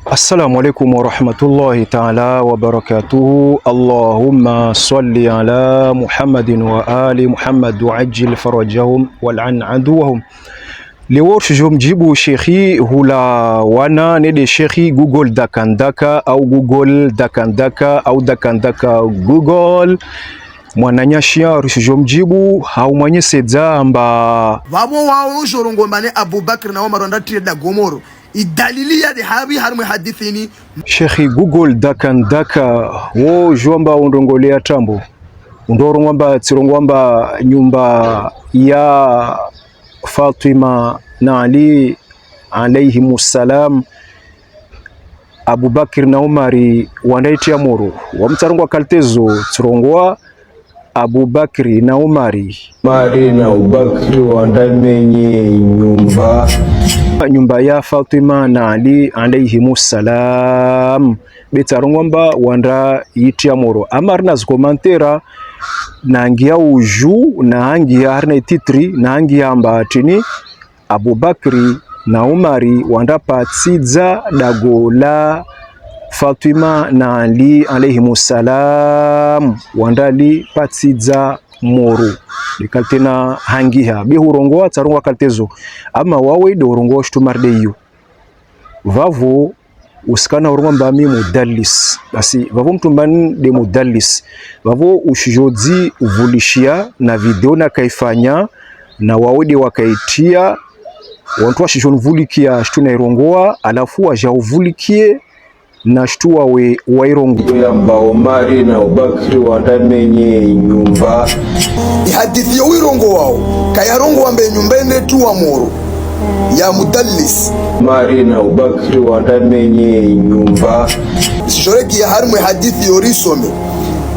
Assalamu alaikum warahmatullahi taala wabarakatuhu. Allahumma salli ala Muhammadin wa ali Muhammad waajil farajahum wal'an aduwahum. Leo mjibu shekhi hula wana nede shekhi Google dakandaka au Google dakandaka au dakandaka Google mwananyashia rushijo mjibu haumwanyesedza amba vavo wao ushorongomane Abubakar na Omar wandatire da gomoro idalili ya habi harmwe hadithini. Shekhi Google dakandaka wo jomba undongolea tambo undorongwamba tsirongwamba nyumba ya Fatima na Ali alayhimussalam Abubakar na Umari wandaitia moro wamtsarongwa kaltezo tsirongwa Abubakri na Umari Mari na Ubakri wandamenye nyumba ya Fatima na Ali alayhimussalam betsarongwamba wanda yitia moro amar zikomantera nangia uju na angia harina titri na angia amba tini Abubakri na Umari wandapatsidza dago la Fatima na Ali alayhimussalam wandali patsidza moro dikaltena hangiha bihurongoa tsarongwa kaltezo ama wawe de urongoa shtumarde iyo vavo usikana urongwa mbami mudallis basi vavo mtumbani de mudallis vavo ushijodzi uvulishia na video na kaifanya na wawede wakaitia wantu washishonvulikia shtu nairongoa alafu wajauvulikie na shtu wawe wairongo yamba Omari na Ubakri wandamenye nyumba ihadithi yo wirongo wao kayarongo wambe nyumba ende tu wa moro ya mudallis Mari na Ubakri wandamenye nyumba sishoreki ya harmwe hadithi yorisome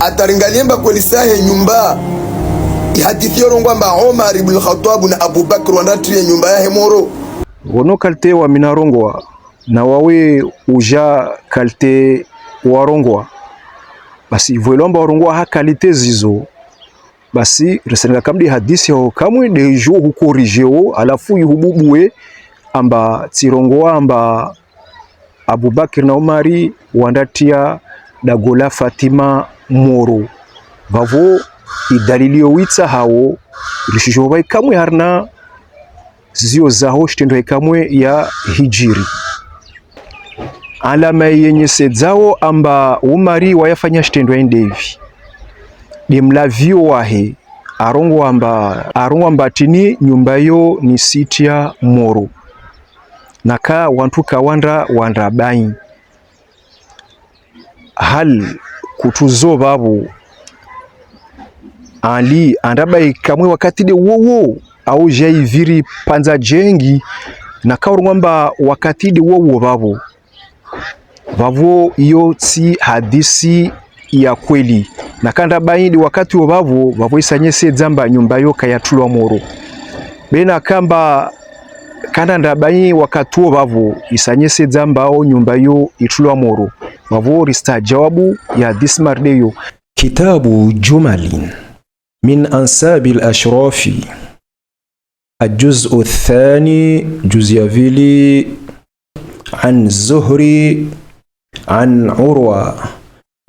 ataringaliemba kwelisahe nyumba ihadithi yorongwa mba Omar ibn Khattab na Abubakar wandatire nyumba yahe moro wono kalte wa minarongwa na wawe uja kalte warongwa basi voelomba warongwa ha kalite zizo basi resenga kamdi hadisi ho kamwe dejo hukorijeo alafu yuhububue amba tsirongoa amba Abubakar na Umari wandatia dagola Fatima moro vavo idalilio witsa hawo rishisho kamwe harna zio zaho shitendo kamwe ya hijiri alama yenye sedzao amba Umari wayafanya shitendo endevi dimlavio wahe arongo amba tini nyumba yo ni sitia moro naka wantu kawanda wanda bai hal kutuzo babu Ali andabai kamwe wakati de wowo au jaiviri panza jengi na kaurungwamba wakati de wowo babu vavo iyo tsi hadisi ya kweli na kanda baidi wakati wo babu vavo isanyese dzamba nyumba yo kayatulwa moro bena kamba kanda ndabai wakati wo babu isanyese dzamba o nyumba yo itulwa moro vavo rista jawabu ya hadisi mardeyo. Kitabu Jumalin min ansabi al-ashrafi الجزء الثاني جزء فيلي عن الزهري عن عروة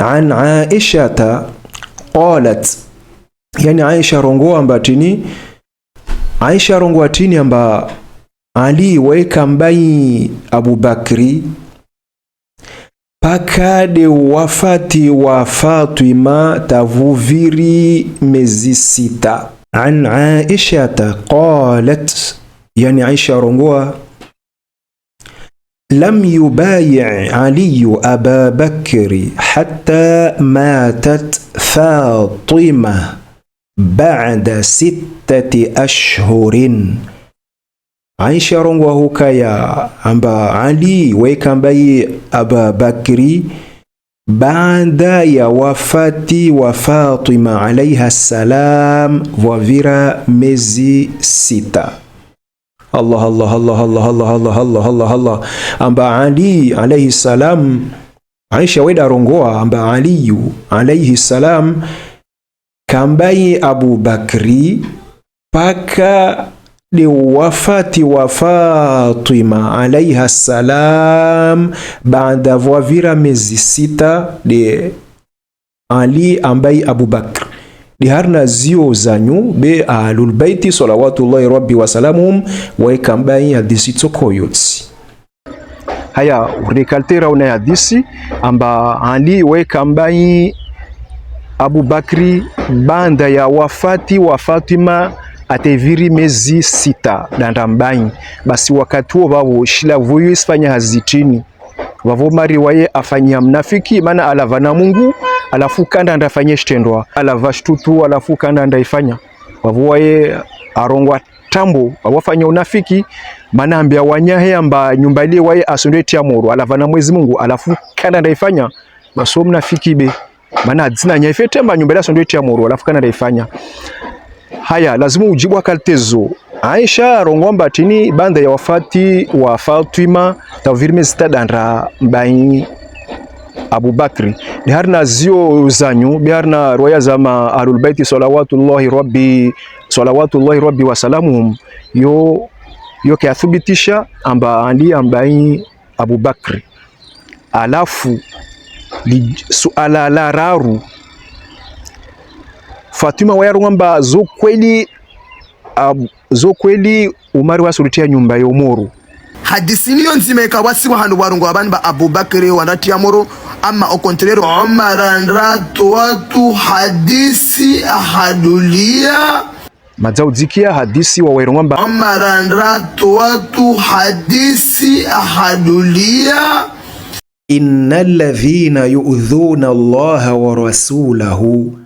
عن عائشة قالت yani Aisha rongoa ambatini Aisha rongoa tini amba Ali weka mbai Abubakri pakade wafati wa Fatima tavuviri mezi sita. An Aisha qalat yani Aisha rongoa lam yubayi Ali Aba Bakri hatta matat Fatima ba'da 6 ashhurin. Aisha rongwa hukaya amba Ali wekambaye Aba Bakri baada ya wafati wa Fatima alayha salam wavira mezi 6. Allah Allah Allah Allah Allah Allah Allah Allah Allah amba Ali alayhi salam Aisha weda rongoa amba Aliyu alayhi salam kambaye Abu Bakri paka Ni wafati wa Fatima alaiha salam baada voavira miezi 6 de Ali ambaye Abubakar di harna zio zanyu be ahlul baiti salawatullahi rabbi wasalamuhum waekambai hadisi tsokoyotsi. Haya rekaltera una hadisi amba Ali waekambai Abubakri banda ya wafati wa Fatima ateviri mezi 6 danda mbanyi. Basi wakati huo babo shila vuyu isifanya hazitini wavo mari waye afanyia mnafiki maana alava na Mungu alafu kanda ndafanye shtendwa alava shtutu alafu kanda ndaifanya wavo waye arongwa tambo wafanya unafiki maana ambia wanyahe amba nyumba ile waye asonde tia moro alava na Mwezi Mungu alafu kanda ndaifanya baso mnafiki be maana dzina nyaife temba nyumba ile asonde tia moro alafu kanda ndaifanya. Haya lazima ujibu akaltezo Aisha rongomba tini banda ya wafati wa Fatima tavirme zitadandra mbai Abubakri biharna zio zanyu biharna roya zama ahlul baiti salawatullahi rabbi wa salamuhum yo yo kiathibitisha amba Ali ambai Abubakri. Alafu suala la raru Fatima wayarungamba zo kweli Umari wasulitia nyumba ya Umoru. Hadisi niyo nzima ikawasiwa hanu warungu abani ba Abubakari wandatia moro ama au contraire Umar andratu watu hadisi ahadulia madzaudzikia hadisi wa wairungamba Umar andratu watu hadisi ahadulia innal ladhina yu'dhuna Allaha wa rasulahu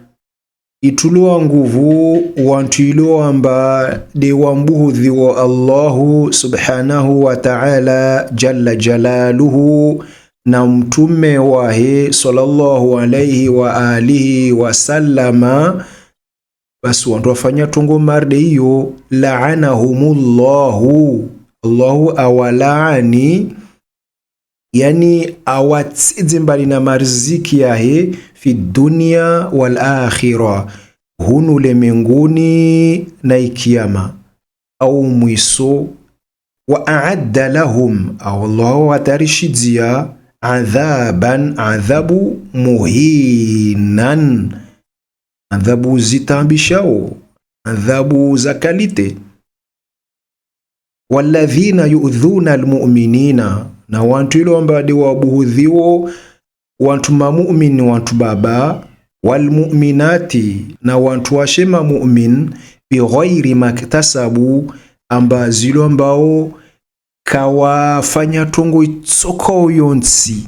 ituluwa nguvu wantu amba de wambuhudhi wa Allahu subhanahu wa ta'ala jalla jalaluhu na mtume wahe sallallahu alayhi wa alihi wa sallama, basi wantu wafanya tungo marde iyo la'anahumullahu Allahu awalaani, yani awatsidze mbali na mariziki yahe fi dunia wal akhirah, hunu lemenguni na ikiyama au mwiso. Wa a'adda lahum, au Allah atarishidzia adhaban, adhabu muhinan, adhabu zitambishao, adhabu za kalite. Walladhina yu'dhuna almu'minina, na wantu ilo ambade wabuhudhiwo wantu mamu'min wantu baba, walmu'minati, na wantu washema mu'min, bighairi maktasabu, amba zilo ambao kawafanya tongo itsoko yonsi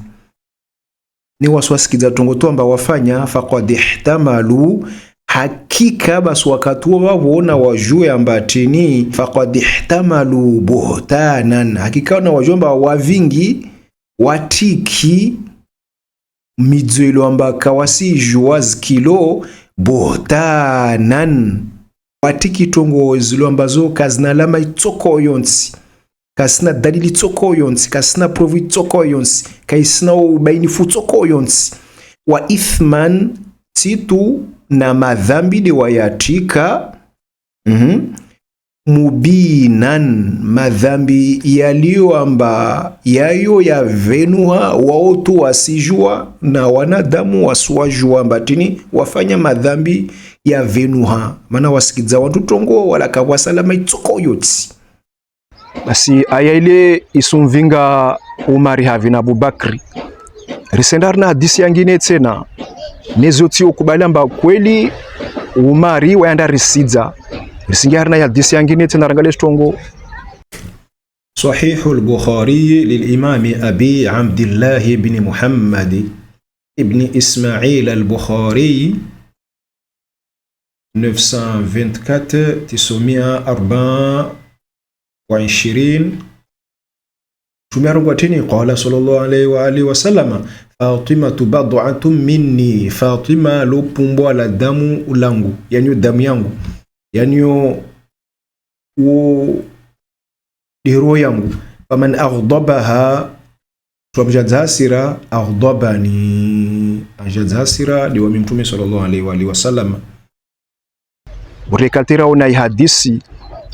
ni waswasikiza tongo tu amba wafanya faqad ihtamalu, hakika basi wakati wawona wajue ambatini faqad ihtamalu buhtanan, hakika na wajue amba wavingi watiki midzwelo amba kawasijua zikilo buhtanan, watiki tongo zilo ambazo kazina alama itsoko yonsi, kasina dalili tsoko yonsi, kasina provu itsoko yonsi, kaisina ubainifu tsoko yonsi, wa ithman titu na madhambi de wayatika mubinan, madhambi yaliyo amba yayo yavenuha waotu wasijua na wanadamu wasuwajua mbatini wafanya madhambi ya venuha, maana wasikidza wantu tongo wala kawasalama itsoko yotsi. Basi aya ile isumvinga Umari havi na Abubakri risendar na hadisi yangine tena nezoti ukubali amba kweli Umari wayanda risidza risingia na hadisi yangine tena rangale stongo. Sahihu al-Bukhari lil-Imam Abi Abdullah ibn Muhammad ibn Ismail al-Bukhari 924 924 tumearogwatini qala sallallahu alayhi wa alihi wasallama Fatima bad'atun minni, Fatima lopumbwa la damu langu, yani damu yangu, yani wo diro yangu. Faman aghdabaha, twamjadzasira aghdabani, anjadzasira diwa mtume sallallahu alayhi wa alihi wasallam. Urekatira una hadisi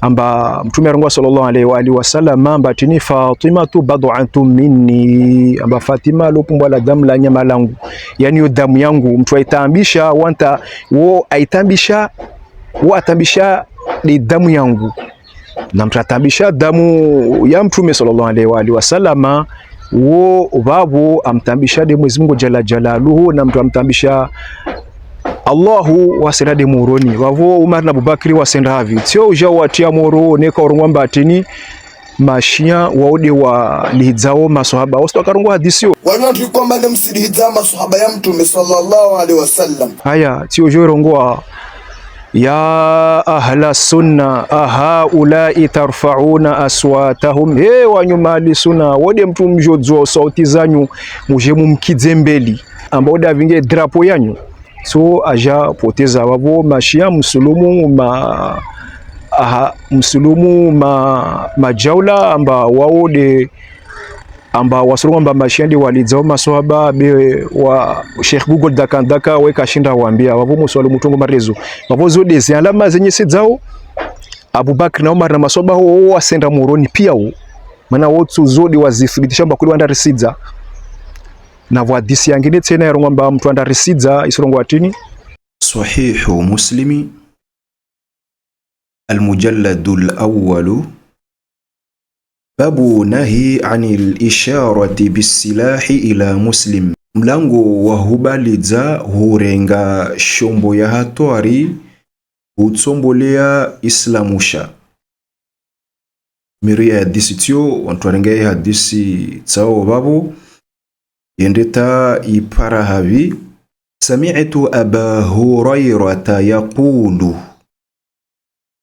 Amba mtume arongwa sallallahu alaihi wa alihi wasallam amba tini Fatima tu bad'atu minni, amba Fatima lopumbwa la damu la nyama langu, yani yo damu yangu mtu aitambisha wanta wo aitambisha wo atambisha ni damu yangu, na mtu atambisha damu ya mtume sallallahu alaihi wa alihi wasallama wo babu amtambisha de Mwenyezi Mungu jalla jalaluhu, na mtu amtambisha Allahu wasenda de muroni wavo Umar na Abubakri wasenda havi tio uja watia moro neka orongwa mbatini mashia waude wa lihidzao masohaba wasto akarongwa hadisio Wanatu kwamba ne msilihidza maswahaba ya mtume sallallahu alaihi wasallam. Haya tio uja rongwa ya ahla sunna ahaulai tarfauna aswatahum, he wanyuma sunna wode mtu mjodzo sauti zanyu muje mumkidze mbeli ambao da vinge drapo yanyu so aja poteza wavo mashia msulumu ma aha, msulumu ma majaula amba wao de amba wasurungu amba mashia ndi walidzao maswahaba be wa Sheikh Google dakandaka weka shinda waambia wavo muswali mutungo marezo wavo zode alama zenye sidzao Abubakar na Umar na maswahaba ho wasenda muroni pia wo maana wotsu zodi wazithibitisha mba kuli wandarisidza na vwadisi yangine tena yarongwa mba mtu andarisidza isorongwa atini صحيح مسلم المجلد الأول باب نهي عن الإشارة بالسلاح إلى مسلم mlango wa hubalidza hurenga shombo ya hatwari hutsombolea islamusha miria ya hadisi tio wantu warengaye hadisi tsao babu yendeta ipara havi sami'tu aba hurairata yaqulu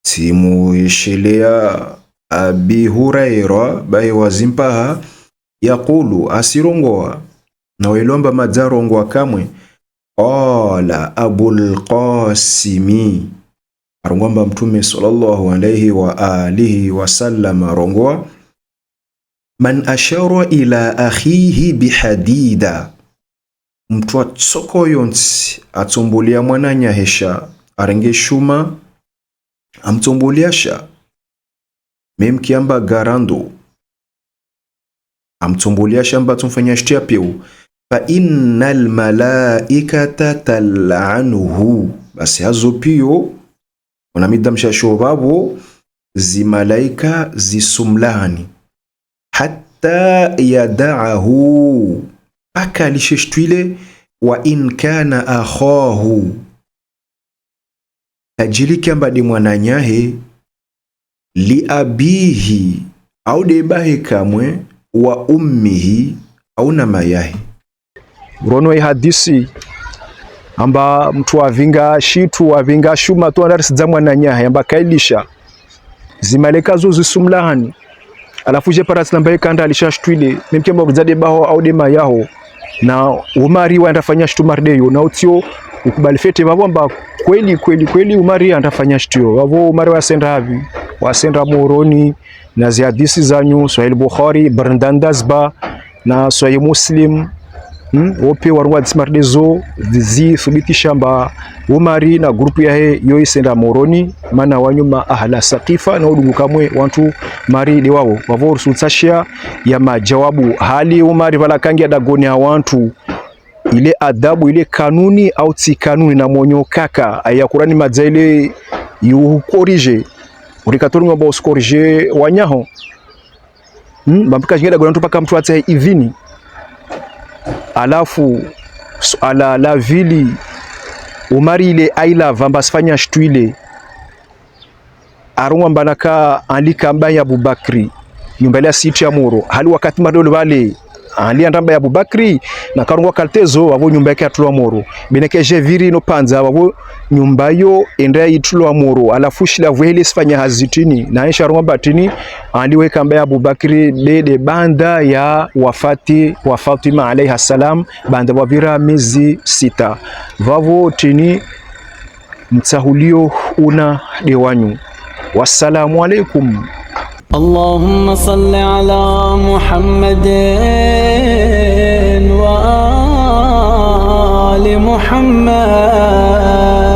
simuishelea abi huraira baye wazimpaha yaqulu asirongoa na welomba madzarongwa kamwe qala abul qasimi arongwamba mtume sallallahu alayhi wa alihi wasallam arongoa man ashara ila akhihi bihadida mtu atsokoyonsi atsombolia mwananyahesha arenge shuma amtsomboliasha memkiamba garando amtsombolia shamba tsomfanya shtia peu fa innal malaikata tal'anuhu basi hazo pio onamidamsha shobabo zimalaika zisumlani hatta yada'ahu paka alisheshtwile wa in kana akhahu tajiliki amba de mwananyahe li abihi au debahe kamwe wa ummihi au na mayahe rono hadisi amba mtu avinga shitu avinga shuma tu andarisidza mwananyahe amba kailisha zimaleka zo zisumlahani alafu je parasi namba kanda alishashtwile nemkemba budzade baho au de mayaho na umari wa andafanya shtu mardeyo na utio ukubali fete babo amba kweli kweli kweli umari andafanya shtio babo umari wasenda havi wasenda moroni na zihadisi zanyu Sahih Bukhari Brandandazba na Sahih Muslim wope warungwa hadisi zithibitisha mba umari na grupu yahe yoisenda moroni mana wanyuma ahla saqifa na udungu kamwe wantu mari de wao wavo rusutsashia ya majawabu hali umari valakangi adagoni ya wantu ile adabu ile kanuni au ti kanuni na monyo kaka aya Kurani madzaile yukorije urikatorunga ba uskorije wanyaho bambika jingeda gona paka mtu atse idhini alafu ala la vili umari ile aila vamba sifanya shtwile arungwa mbanaka alika mbaya Abubakri nyumba ile siti ya moro hali wakati madolo wale ali andamba ya Abubakri na karungwa kaltezo wavo nyumba yake atulwa moro beneke je viri no panza wavo nyumba yo enda itulwa moro alafu shila vwele sifanya hazitini na aisha arungwa batini aliweka mbaya Abubakri dede banda ya wafati wa Fatima alaiha salam banda wavira miezi 6 vavo tini mtsahulio una dewanyu. Wassalamu alaikum. اللهم صل على محمد وآل محمد.